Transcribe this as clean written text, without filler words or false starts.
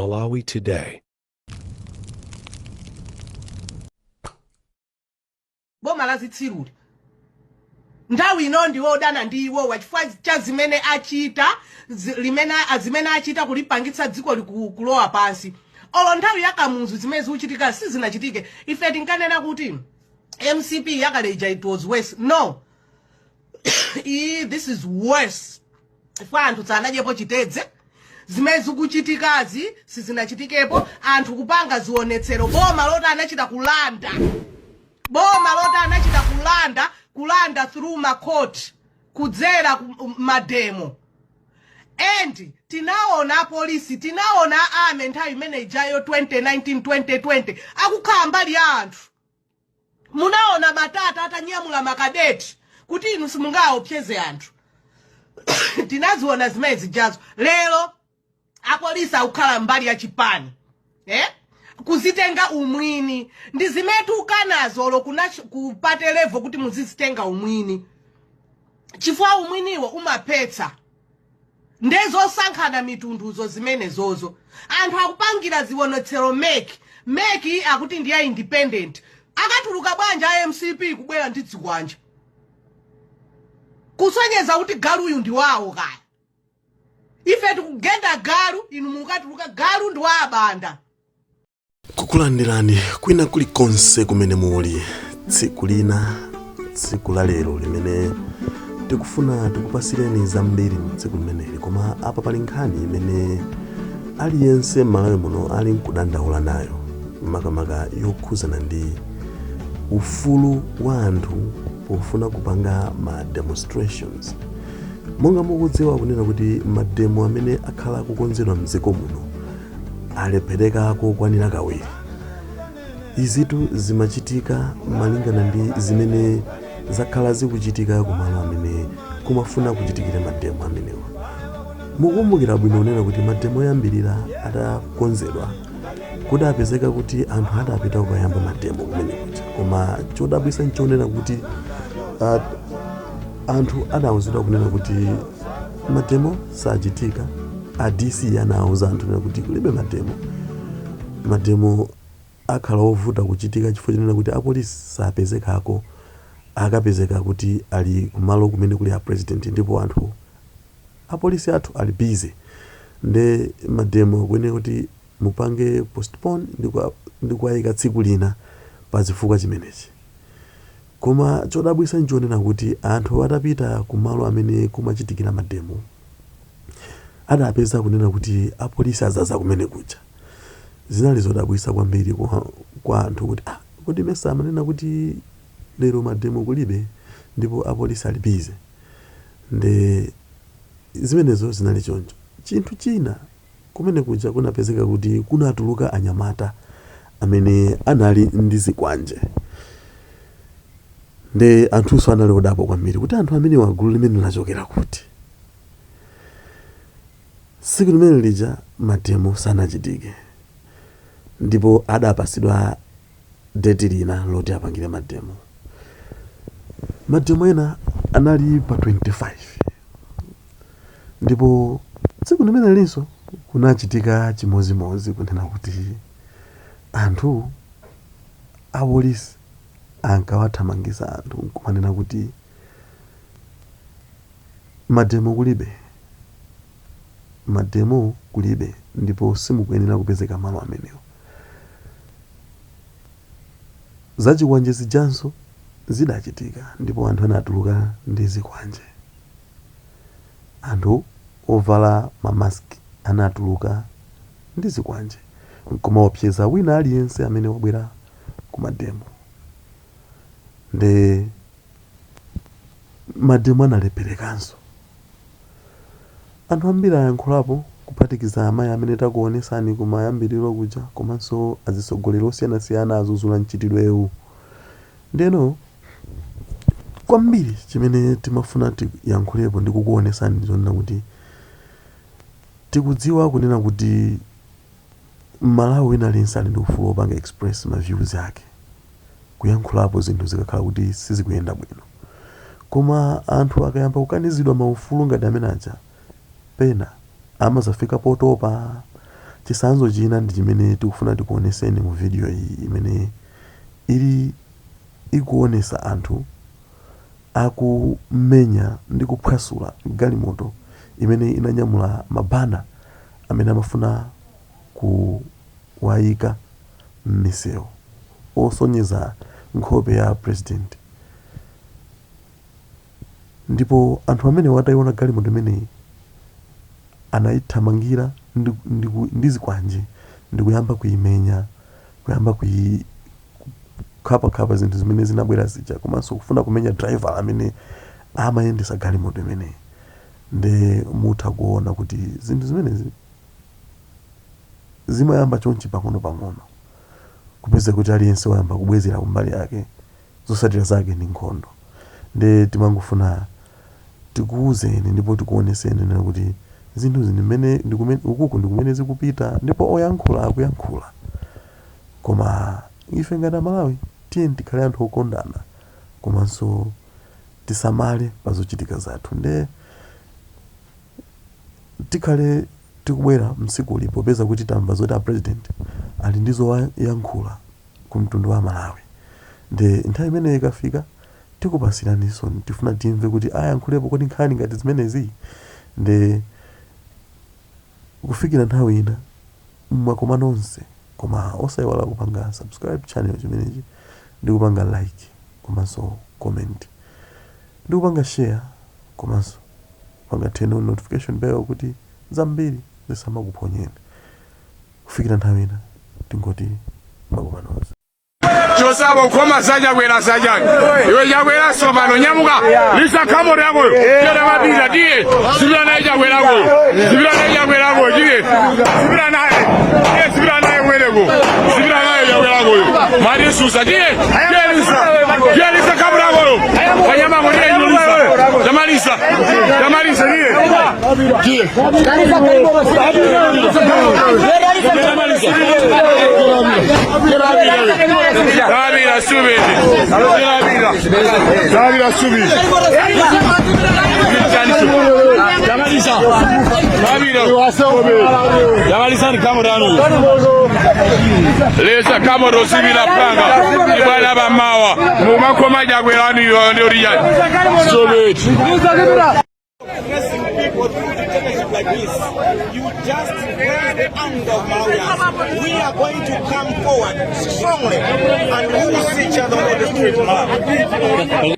Malawi Today. Boma la zitsiruli nthawi ino ndi wodana ndi iwowa chifukwa cha zimene achita, limene zimene achita kulipangitsa dziko kulowa pansi. Olo nthawi ya Kamuzu zimene zikuchitika sizinachitike. Ife tinkanena kuti MCP yakale ija, it was worse. No, iyi, this is worse, chifukwa anthu sanadyepo chitedze. Zimene zikuchitikazi sizinachitikepo. Anthu kupanga zionetsero, boma loti anachita kulanda, boma loti anachita kulanda, kulanda through macourt, kudzera mademo. And tinaona apolisi, tinaona ame nthawi imene ijayo 2019, 2020, akukhala mbali ya anthu. Munaona Matata atanyamula makadeti kuti inu simungaopseze anthu. Tinaziona zimene zijazo. Lero apolisi akukhala mbali ya chipani, eh? Kuzitenga umwini ndi zimene tikukanazo olo ku party level, kuti muzizitenga umwini, chifukwa umwiniwo umaphetsa. Ndezosankhana mitunduzo zimene zozo. Anthu akupangira zionetsero MEC. MEC akuti ndi ya independent. Akatuluka bwanja a MCP kubwera ndi dzikwanja kusonyeza kuti galuyu ndi wawo? Kaya ife tikugenda galu, inu mukatuluka galu ndi wa abanda. Kukulandirani kwina kulikonse kumene muli tsiku lina, tsiku la lero limene tikufuna tikupasireni zambiri tsiku limeneli. Koma apa pali nkhani imene aliyense m'Malawi muno ali nkudandaula nayo, makamaka yokhuzana ndi ufulu wa anthu pofuna kupanga ma demonstrations. Monga mukudziwa kunena kuti mademo amene akhala akukonzedwa mdziko muno alephereka kokwanira kawiri. Izitu zimachitika malingana ndi zimene zakhala zikuchitika kumalo amene kumafuna kuchitikira mademo amenewa. Mukumbukira bwino kunena kuti mademo oyambirira atakonzedwa, kudapezeka kuti anthu adapita kukayamba mademo kumene kuja, koma chodabwitsa nchonena kuti anthu adawuzidwa kunena kuti mademo sachitika. A DC anawuza anthu kunena kuti kulibe mademo, mademo akhala ovuta kuchitika chifukwa chonena kuti apolisi sapezekako, akapezeka kuti ali kumalo kumene kuli a president, ndipo anthu apolisi athu ali busy, nde mademo akuyenera kuti mupange postpone ndi kuwayika tsiku lina pa zifukwa chimenechi. Koma chodabwitsa nchonena kuti anthu atapita kumalo amene kumachitikira mademo, adapeza kunena kuti apolisi azaza kumene kuja. Zinali zodabwitsa kwambiri kwa anthu kuti, ah, kodi mesa amanena kuti lero mademo kulibe ndipo apolisi ali busy? Nde zimenezo zinali choncho. Chinthu china, kumene kuja kunapezeka kuti kunatuluka anyamata amene anali ndi zikwanje, nde anthunso anali odabwa kwambiri kuti anthu amenewa, gulu limene lachokera kuti? Tsiku limene lija mademo sanachitike ndipo adapasidwa date lina loti apangire mademo. Mademo ena anali pa 25, ndipo tsiku limene linso kunachitika chimozimozi, kunena kuti anthu, apolisi ankawathamangisa anthu nkumanena kuti mademo kulibe, mademo kulibe, ndipo simukuyenera kupezeka malo amenewo. Zachikwanje zijanso zidachitika, ndipo anthu anatuluka ndi zikwanje. Anthu ovala mamaski anatuluka ndi zikwanje nkumaopseza wina aliyense amene wabwera ku mademo, nde mademo analepherekanso. Anthu ambiri ayankhulapo, kuphatikiza amayi amene takuonesani kumayambiriro kuja, komanso azitsogoleri osiyanasiyana azuzula mchitidwewu. Ndeno kwambiri chimene timafuna tiyankhulepo ndi kukuonesani zonena kuti tikudziwa kunena kuti Mmalawi wina aliyense ali ndi ufulu wopanga express ma views ake, kuyankhulapo zinthu zikakhala kuti sizikuyenda bwino. Koma anthu akayamba kukanizidwa maufulu ngati amene aja, pena amazafika potopa. Chitsanzo china ndi chimene tikufuna tikuoneseni mu video iyi imene ili ikuonesa anthu akumenya ndi kuphwasula galimoto imene inanyamula mabana amene amafuna kuwayika m'misewu osonyeza nkhope ya president. Ndipo anthu amene atayiona galimoto imeneyi anayithamangira ndi zikwanje ndikuyamba kuyimenya, kuyamba kuyikhaphakhapha zinthu zimene zinabwera zija, komanso kufuna kumenya driver amene amayendesa galimoto imeneyi. Nde mutha kuona kuti zinthu zimenezi zimayamba chonchi pang'ono pang'ono, kupeza kuti aliyense wayamba kubwezera kumbali yake, zotsatira zake ndi nkhondo. Nde timangofuna tikuwuzeni ndipo tikuoneseni nena kuti zinthuzi ndimene ukuku ndikumene zikupita, ndipo oyankhula akuyankhula, koma ife ngati Amalawi tiye tikhale anthu okondana komanso tisamale pa zochitika zathu. Nde tikhale tikubwera mtsikuli popeza kuti tamva zoti a president ali ndi zoyankhula ku mtundu wa Malawi. Nde nthawi imeneyo ikafika tikupasiraninso. Tifuna timve kuti ayankhulepo kodi nkhani ngati zimenezi. Nde kufikira nthawi ina, mwakoma nonse, koma osayiwala kupanga subscribe channel chimenechi ndi kupanga like komanso comment ndi kupanga share komanso kupanga turn on notification bell kuti zambiri zisamakuphonyeni. Kufikira nthawi ina, tingoti mwakoma nonse. Chosabo khoma zachakwera zachani iwe Chakwera sopano nyamuka lisa khamoro yakoyo tiyera mapita tiye zipita naye Chakwerakoyo, zipita naye Chakwerakoyo, tiye zipita naye, tiye zipita naye kumeneko, zipita naye Chakwerakoyo matisusa tiye tiye lisa tiye lisa khamoro yakoyo kanyamako tiye lisa tamalisa tamalisa tiye tiye tamalisa. Tabira subiri. Tabira. Tabira subiri. Tamalisa. Tabira. Tamalisa ni kamurano. Lesa kamoro sibila panga. Ibana bamawa. Mumakoma jagwerani yo ndori. Subiri. Pressing people through dictatorship like this, you just raise the anger of Malawians. We are going to come forward strongly and we will see each other on the street in Malawi.